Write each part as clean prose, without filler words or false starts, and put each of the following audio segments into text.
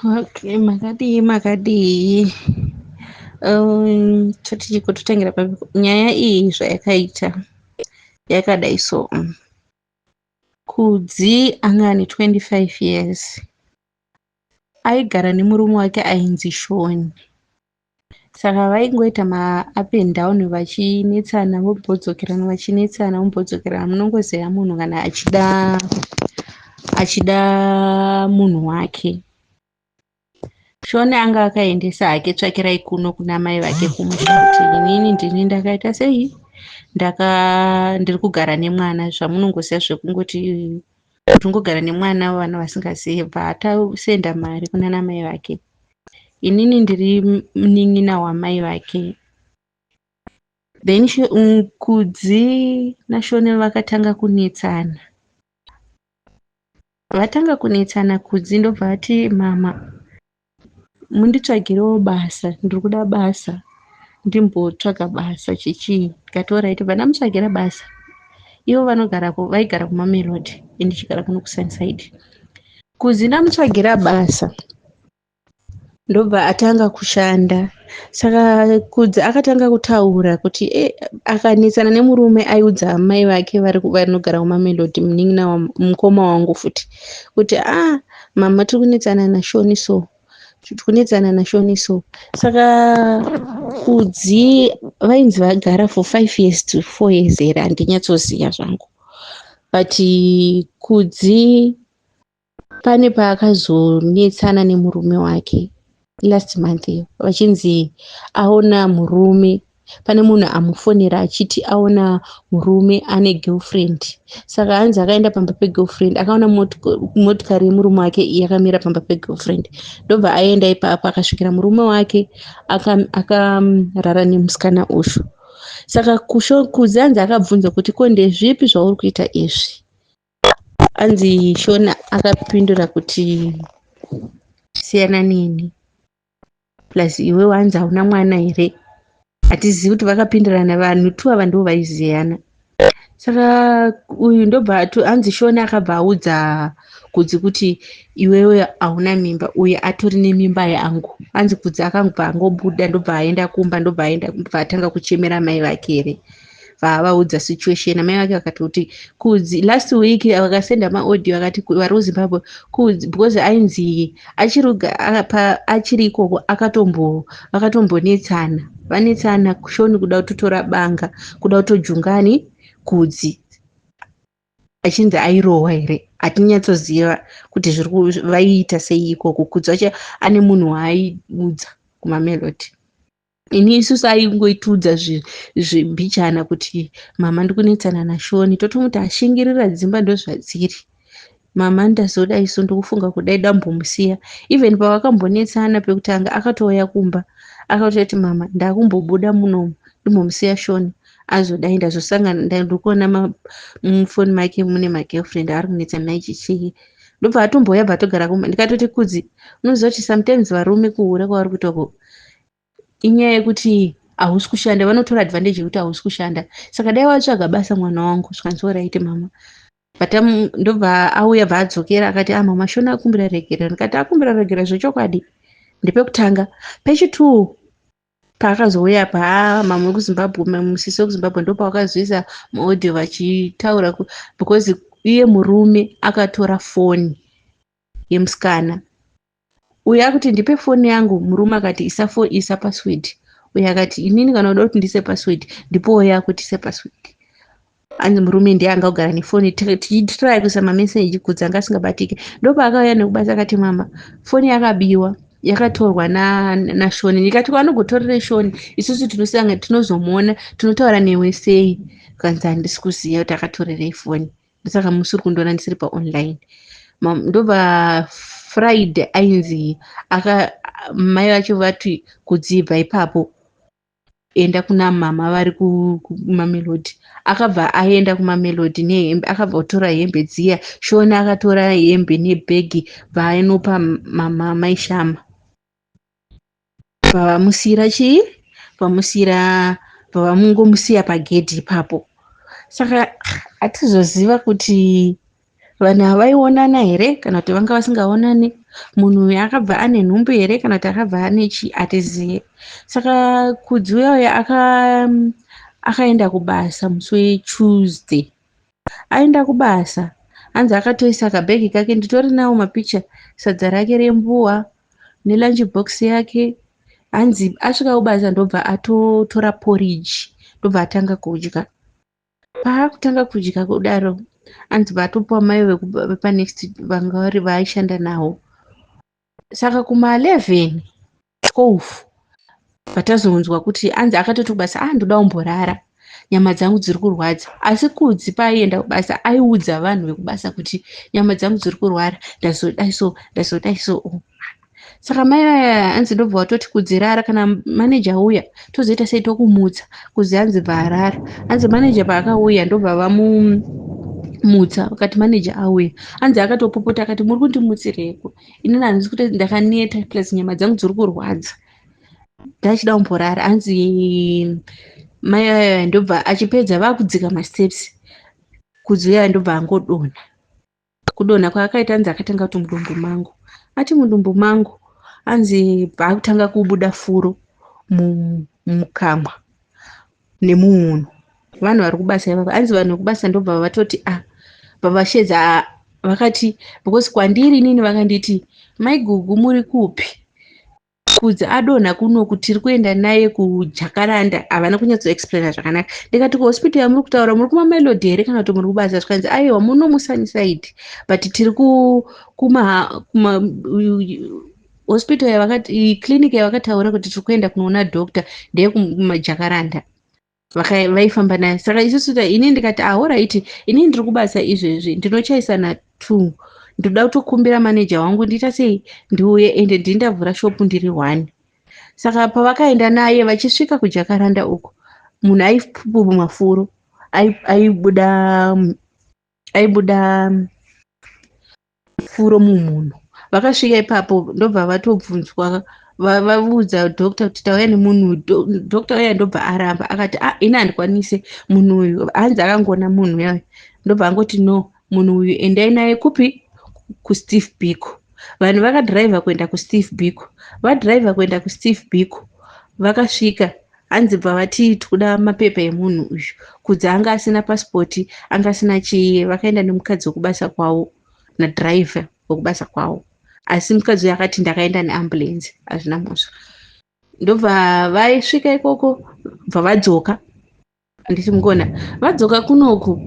Okay, makadii makadii? Toti kutotangira papi? Nyaya iyi zvayakaita yakadai so. Kudzi anga ane 25 years. Aigara nemurume wake ainzi Shoni. Saka vaingoita maup and down, vachinetsana, vombodzokerana, vachinetsana, vombodzokerana. Munongoziva munhu kana achida munhu wake. Shoni anga akaendesa hake tsvakirai kuno kuna mai vake kumusha kuti inini ndini ndakaita sei, ndiri kugara nemwana, zvamunongoziva zvekungoti kuti ungogara nemwana vana vasingazivi. Bva atasenda mari kuna mai vake. Inini ndiri munin'ina wamai vake. Then Kudzi naShoni vakatanga kunetsana. Vatanga kunetsana, Kudzi ndobva ati, "Mama, munditsvagirewo basa, ndiri kuda basa, ndimbotsvaga basa chichii." Ndikati, "Alright." Bva ndamutsvagira basa. Ivo vanogara, vaigara kuMamelodi, ini ndichigara kuno kuSunnyside. Kudzi ndamutsvagira basa, ndobva atanga kushanda. Saka Kudzi akatanga kutaura kuti akanetsana nemurume, aiudza mai vake vari vanogara kuMamelodi, munin'ina, mukoma wangu futi, kuti, "A mama, tiri kunetsana naShoni, so tiri kunetsana naShoni." So saka Kudzi vainzi vagara for 5 years to 4 years here, handinyatsoziva zvangu. But Kudzi pane paakazonetsana nemurume wake last month iyo, vachinzi aona murume, pane munhu amufonera achiti aona murume ane girlfriend. Saka hanzi akaenda pamba pegirlfriend, akaona motikari yemurume wake yakamira pamba pegirlfriend, ndobva aenda ipapo, akasvikira murume wake akarara nemusikana uyu. Saka Kudzi hanzi akabvunza kuti, "Ko ndezvipi zvauri kuita izvi?" Anzi Shona akapindura kuti, "Siyana neni, plus iwe wanzi hauna mwana here?" Hatizivi kuti vakapindirana, vanhu tu ava ndo vaiziyana. Saka uyu ndobva hanzi Shona akabva audza Kudzi kuti, "Iwewe hauna mimba, uyu atori nemimba yangu." Hanzi Kudzi akangobva angobuda, ndobva aenda kumba, ndobva aenda, ndobva atanga kuchemera mai vake here, vaavaudza situation. Mai vake vakati kuti Kudzi last week vakasenda maaudio, akati vari kuZimbabwe Kudzi, because ainzi achiri ikoko vakatombonetsana, vanetsana, Shoni kuda kutotora banga, kuda kutojungani Kudzi, achinzi airohwa here, hatinyatsoziva kuti zviri vaiita sei ikoko. Kudzi wacho ane munhu waaiudza kuMamelodi. Ini isusu aingoitiudza zvimbichana kuti, "Mama, ndikunetsana naShoni." Totomuti, "Ashingirira, dzimba ndozvadziri. Mama, ndazodai so, ndikufunga kudai dambomusiya." Even pavakambonetsana pekutanga, akatouya kumba, akatoti, "Mama, ndakumbobuda munomu, ndimbomusiya Shoni azodai, ndazosangana, ndikuona mufoni make mune magirlfriend ari kunetsana naye chichii." Ndobva atombouya, bva atogara kumba. Ndikatoti, "Kudzi, unoziva kuti sometimes varume kuhura kwavari kuita uko inyaya yekuti hausi kushanda, vanotora advantage yekuti hausi kushanda. Saka dai watsvaga basa, mwana wangu." Zvikanzi, "Alright mama." But ndobva auya, bva adzokera, akati, "A mama, Shona akumbira regerero." Ndikati, "Akumbira regerero zvechokwadi?" Ndepekutanga. Pechitwo, paakazouya pa mamwe ekuZimbabwe, musisi wekuZimbabwe, ndopavakazoisa maaudio vachitaura, because iye murume akatora foni yemusikana uyu, akuti, "Ndipe foni yangu." Murume akati, "Isa password." Uyu akati, "Inini kana uda kuti ndiise password, ndipowo yako tiise password." Anzi murume ndiye anga kugara nefoni, tichitry kuisa mameseji, Kudzi anga asingabatiki. Ndopaakauya nekubasa, akati, "Mama, foni yakabiwa, yakatorwa naShoni." Ndikati, "Vanogotorere Shoni? Isusu tinosanga tinozomuona, tinotaura newe sei?" Kanzi, "Handisi kuziva kuti akatorerei foni, ndosaka musiri kundiona ndisiri paonline." Ndobva Friday ainzi mai vacho vati, "Kudzibva ipapo, enda kuna mama vari kuMamelodi." Akabva aenda kuMamelodi nehembe, akabva kutora hembe dziya. Shoni akatora hembe nebhegi, bva ainopa mama maishama, bva chii, vamusiyira, bva pagedhi ipapo. Saka hatizoziva kuti vanhu ava vaionana here kana kuti vanga vasingaonani. Munhu uyu akabva ane nhumbu here kana kuti akabva ane chii, hatizive. Saka Kudzi uya uya akaenda kubasa musi weTuesday. Aenda kubasa, hanzi akatoisa kabhegi kake, nditori nawo mapicha, sadza rake rembuwa nelunch box yake. Hanzi asvika kubasa ndobva atotora porridge, ndobva atanga kudya. Paakutanga kudya kudaro, hanzi vatopiwa mai vepanext vanga vari vaaishanda navo. Saka kuma11, 12 patazonzwa kuti anzi akatoti kubasa, "A, ndoda kumborara, nyama dzangu dziri kurwadza." Asi Kudzi paaienda kubasa aiudza vanhu vekubasa kuti, "Nyama dzangu dziri kurwara, ndazodai so, ndazodai so." Saka mai vaya hanzi ndobva vatoti, "Kudzi, rara, kana maneja auya tozoita sei, tokumutsa." Kudzi hanzi bva arara. Hanzi maneja paakauya ndobva vamumutsa, vakati maneja auya. Hanzi akatopopota akati, "Muri kundimutsireiko? Inini handisi kuti ndakaneta, plus nyama dzangu dziri kurwadza, ndachida kumborara." Hanzi mai vaya ndobva achipedza vakudzika masteps, Kudzi uya ndobva angodonha. Kudonha kwaakaita, hanzi akatanga kuti, "Mudumbu mangu." Ati, "Mudumbu mangu," hanzi paakutanga kubuda furo mumukamwa nemuhuno. Vanhu vari kubasa ivavo, hanzi vanhu vekubasa ndobva vatoti, "A," vavashedza vakati, because kwandiri inini vakanditi, "Maigugu, muri kupi? Kudzi adonha kunoku, tiri kuenda naye kuJakaranda." Havana kunyatsoexplaina zvakanaka. Ndikati, "Kuhospital yamuri kutaura, muri kumamelodi here kana kuti muri kubasa?" Zvikanzi, "Aiwa, muno muSunnyside, but tiri kuma hospital yavakati, clinic yavakataura kuti tiri kuenda kunoona doctor ndeyekumaJakaranda." Vaifamba naye. Saka isusu, inini ndikati, "Alright, inini ndiri kubasa izvezvi, ndinochaisa na2, ndoda kutokumbira maneja wangu ndiita sei ndiuye, ende ndini ndavhura shopu, ndiri one." Saka pavakaenda naye, vachisvika kuJakaranda uko, munhu aipupuma furo, aibuda furo mumhuno. Vakasvika ipapo ndobva vatobvunzwa, vaudza doctor kuti tauya nemunhu. Doctor uya ndobva aramba, akati, "A, ini handikwanise munhu uyu." Hanzi akangoona munhu uya, ndobva angoti, "No, munhu uyu endai naye kupi? KuSteve Biko." Vanhu vakadhiraivha kuenda kuSteve Biko. Vadhiraivha kuenda kuSteve Biko, vakasvika, hanzi bva vati, "Tikuda mapepa emunhu uyu." Kudzi anga asina pasipoti, anga asina chii. Vakaenda nemukadzi wekubasa kwavo nadhiraivha wekubasa kwavo, asi mukadzi uyu akati, "Ndakaenda neambulensi, hazvina mhosva." Ndobva vaisvika ikoko, bva vadzoka. Handiti mukona, vadzoka kunoku,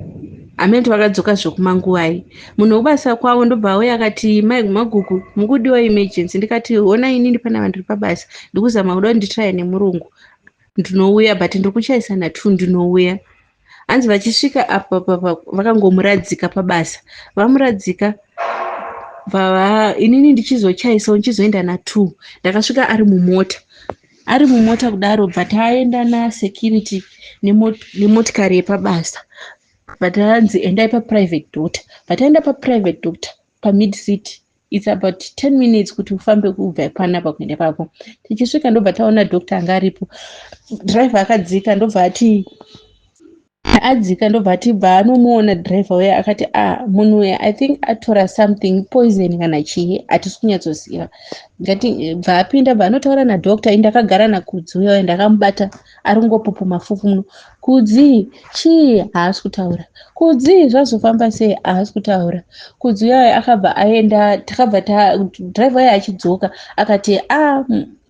hamene kuti vakadzoka zvokumanguvai. Munhu wekubasa kwavo ndobva auya akati, "Mai Magugu, mukudiwa emergency." Ndikati, "Hona, inini panapa ndiri pabasa, ndikuzama kuda kuti nditraya nemurungu, ndinouya, but ndiri kuchaisa na2, ndinouya." Hanzi vachisvika apa papa, vakangomuradzika pabasa. Vamuradzika, inini ndichizochaisawo, ndichizoenda na2, ndakasvika ari mumota. Ari mumota kudaro, bva taenda nasecurity nemotikari yepabasa, bva tanzi, "Endai paprivate doctor." Bva taenda paprivate doctor paMid City. It's about 10 minutes kuti ufambe kubva panapa kuenda ipapo. Tichisvika, ndobva taona doctor anga aripo. Dhiraivha akadzika, ndobva ati, adzika, ndobva ati, bva anomuona dhiraivha uya, akati, "A, munhu uya, I think atora something, poison kana chii, hatisi kunyatsoziva." Ngati bva apinda, bva anotaura nadoctor. Indakagara naKudzi uya, ndakamubata ari kungopupuma fufu muno. "Kudzi, chii?" Haasi kutaura. "Kudzi, zvazofamba sei?" Haasi kutaura. Kudzi uya akabva aenda. Takabva dhiraivha uya achidzoka akati, "A,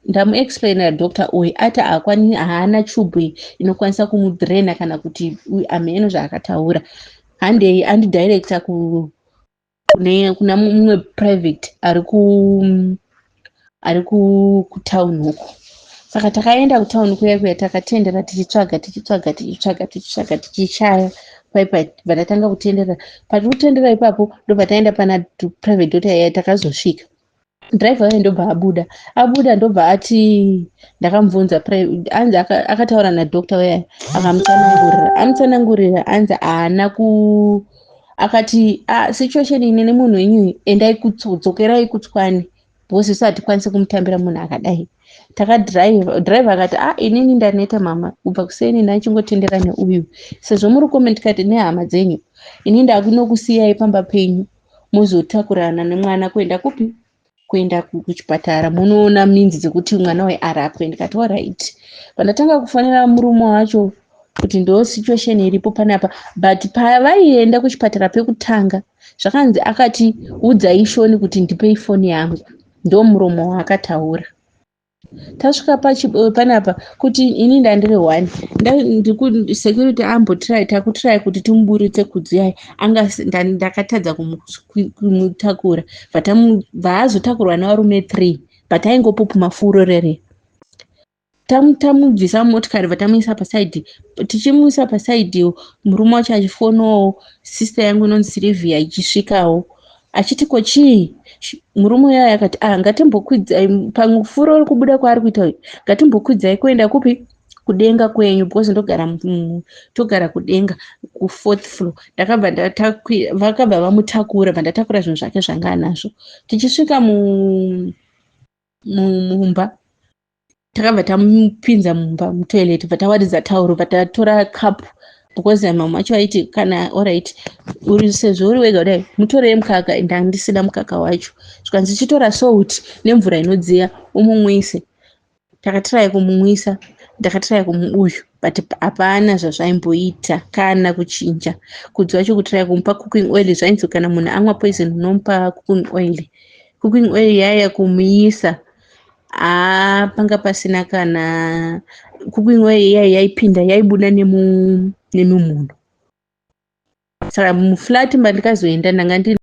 ndamuexplainera doctor uyu, ati hakwani, haana chubhu inokwanisa kumudhirena kana kuti amheno zvaakataura. Handei." Andidirecta kuna mumwe private ari kutauni uko. Saka takaenda kutauni kuya kuya, takatendera tichitsvaga, tichitsvaga, tichitsvaga, tichitsvaga, tichishaya. Paipa bva tatanga kutendera. Patiri kutendera ipapo, ndobva taenda pana private doctor iya. Takazosvika, dhiraivha uya ndobva abuda. Abuda, ndobva ati, ndakamubvunza, anzi akataura nadoctor uya, akamutsanangurira. Amutsanangurira, anzi haana ku akati, "Situation ine nemunhu wenyu, endai, kudzokerai kuTshwane, because isu hatikwanisi kumutambira munhu akadai." Takadhiraivha. Dhiraivha akati, "A, inini ndaneta mama, kubva kuseni ndachingotendera neuyu. Sezvo muri communicate nehama dzenyu, ini ndakunokusiyai pamba penyu, mozotakurana nemwana kuenda kupi." Kuenda kuchipatara, munoona minzi dzekuti mwana uyu arapwe. Ndikati, "Alright." Pandatanga kufonera murume wacho kuti ndo situation iripo panapa, but pavaienda kuchipatara pekutanga, zvakanzi akati, "Udzai Shoni kuti ndipei foni yangu." Ndo muromo waakataura. Tasvika panapa kuti ini ndandiri one, security ambotry, takutry kuti timuburitse Kudzi. Anga ndakatadza kumutakura, bvaazotakurwa nevarume three, but aingopupuma furo rere. Tamubvisa mumotikari, bva paside. Tichimuisa paside, murume wacho achifonawo sister yangu inonzi Silivia, ichisvikawo achiti, "Ko chii?" Murume uyayo akati, "Ah, ngatimbokwidzai pamwe furo ri kubuda kwaari kuita uyu, ngatimbokwidzai kuenda kupi, kudenga kwenyu," because ndogara, togara kudenga kufourth floor. Ndakabva, vakabva vamutakura, bva ndatakura zvinhu zvake zvanga anazvo. Tichisvika mumba, takabva tamupinza mumba, mutoilet, bva tawaridza tauro, bva tatora cup, because mama vacho vaiti, "Kana alright, uri sezvo uri wega kudai, mutorei mukaka." Ndandisina mukaka wacho, zvikanzi, "Chitora salt nemvura inodziya umumwise." Takatry kumumwisa, ndakatry kumuuyu, but hapana zvazvaimboita kana kuchinja. Kudzi wacho, kutry kumupa cooking oil, zvainzi kana munhu amwa poison unomupa cooking oil. Cooking oil yaiya kumuisa, haa, panga pasina kana cooking oil iyai yaipinda, yaibuda nemumhuno. Saka muflat mandikazoenda, ndanga ndine